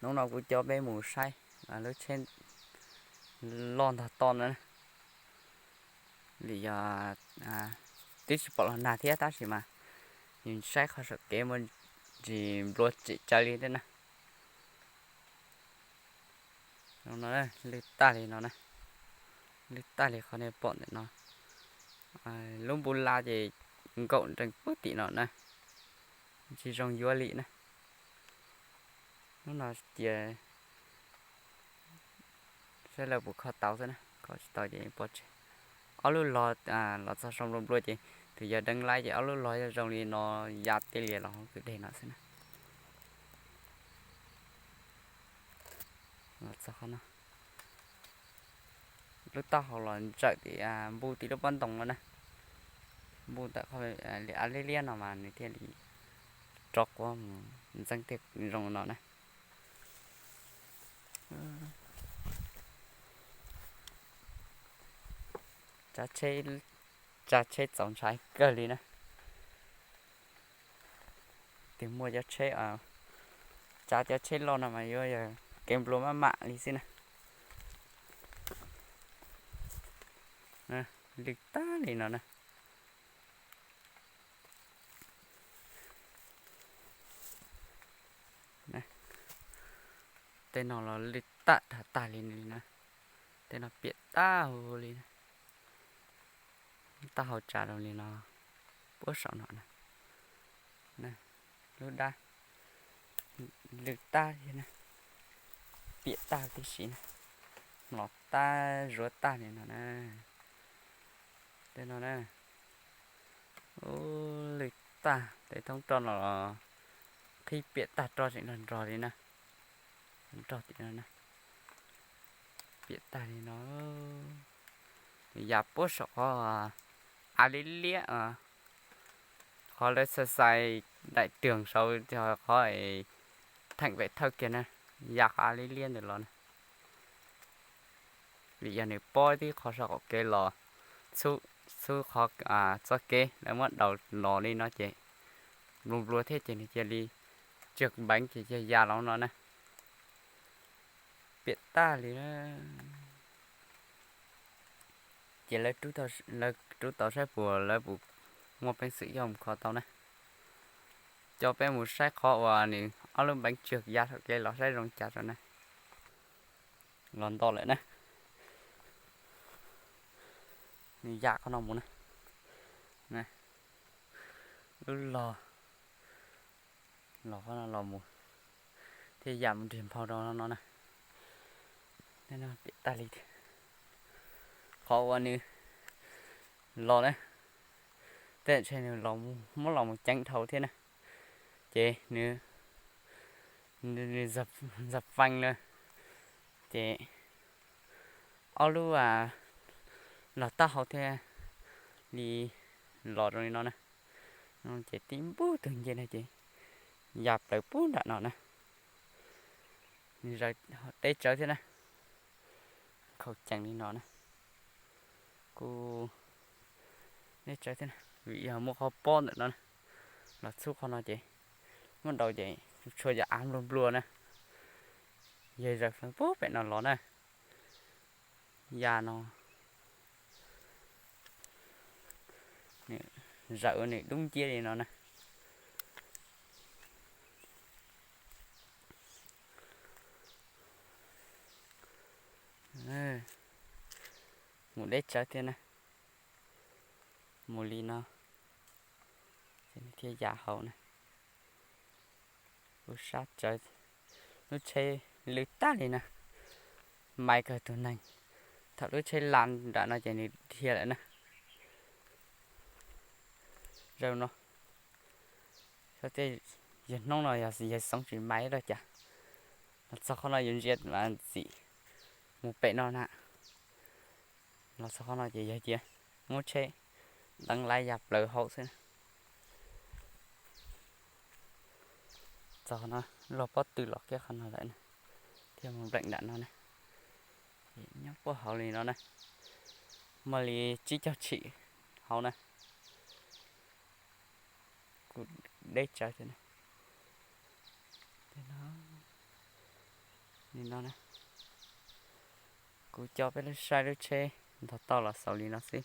Hnub no kuv coj peb mus saib lub tsheb loj ntog to no na. Vim yog twb tsis pom los nag thiab tab sis mas yus saib qhov saum kev muaj ntsis nplua tsem tsawv li thiab na. Lwj tag li no na, lwj tag li qhov nej pom ntawm no. Lub npus las ces nkaum nrees puag tim no na, tsis zoo yuav li na. Hnub no cia saib lawv puas kho tau xwb na, kho tsis tau ces pov tseg. Ob lub log los txog saum nplua nplua ces tus yawg deev laib ces ob lub log zoo li no ya tej lias los hauv kwj deg no xwb na. Los txog qhov no, lub taub hau los ntsawm tim npus tim lub pob ntoo no na. Npus ntawm qhov li av liab liab no mas nws thiaj li rov quav mus ntxeev tej zoo no na. Tsav tsheb txaus ntshai kawg li na. Tus muaj cov tsheb, tsav cov tsheb loj no mas yuav yog kev nplua maj mam li xwb na. Lwj tag li no na. Tej no los lwj tag dhau tag li na. Tej no piam tag huv li na. Taub hau tsav rau li no, puag saum no na. Lub dab lwj tag li na, piam tag tib si na, mlos tag zuav tag li no na. Tej no na, lwj tag tej thoob roj no los qhib piam tag roj tseem nrog nrog li na. Nrog tim no na, piam tag li no. Ya puag saum qhov av liab liab, qhov lawv xav xais daim tws saud, qhov theem pem thawj kiag na, ya qhov av liab liab ntawd los na. Vim yog nws pob tib qho saum qaum kev los, txhub qhov txoj kev lawv muab daus los li no ces nplua nplua thiab ces nws cia li tsag npeev ces cia ya los no na. Piam tag li. Ces lawv rub tau saib puas lawv puas muaj peev xwm coj mus kho tau na. Coj peb mus saib qhov uas nws ob lub npeev tsag ya saum kev los saib zoo cas rau na. Los nto lawm na. Nws ya qhov no mus na. Lub log los qhov no los mus thiaj ya mus nrig nphau rau no na. Piam tag li thiab. Qhov uas nws los na, tej ntshe nws muab los mus ceev dhau thiab na. Ces nws ntxag feej lawm, ces ob lub los taub hau thiaj li los zoo li no na. Ces tib npug tug nce no ces ya plaws puag nram no na. Nws zaws deb tsawv thiab na. Khaus cees li no na. Kuj deb tsawv thiab na, vim yog muaj qhov pob ntawm no na, los txhub qhov no ces muab daus ces tshua yog av nplua nplua na. Yog zaws feej puag pem no los na, ya no zaws ua nws dub nciab li no na. Mus deb tsawv thiab na. Mus li no ces nws thiaj ya hauv na. Kuj sab tsawv, lub tsheb lwj tag li na. Mai kawg tus neeg, thaum lub tsheb la nram no ces nws dhia lawm na. Zaum no, yawg hnub no yog yawg Xeev tsis mai rau cas, los txog qhov no yuav ntsia ntxim mus pem no na. Los txog qhov no ces yawg cia muab tsheb deev laiv ya plaws hauv xwb. Txog qhov no, log pob tw los kiag qhov no lawm na, thiaj mus npleem nram no na. Nyob puag hauv li no na, muaj li tsib caug tshim hauv na. Kuj deb tsawv thiab na. Li no na, kuv coj peb lub saib lub tsheb ntog toj los xaus li no xwb.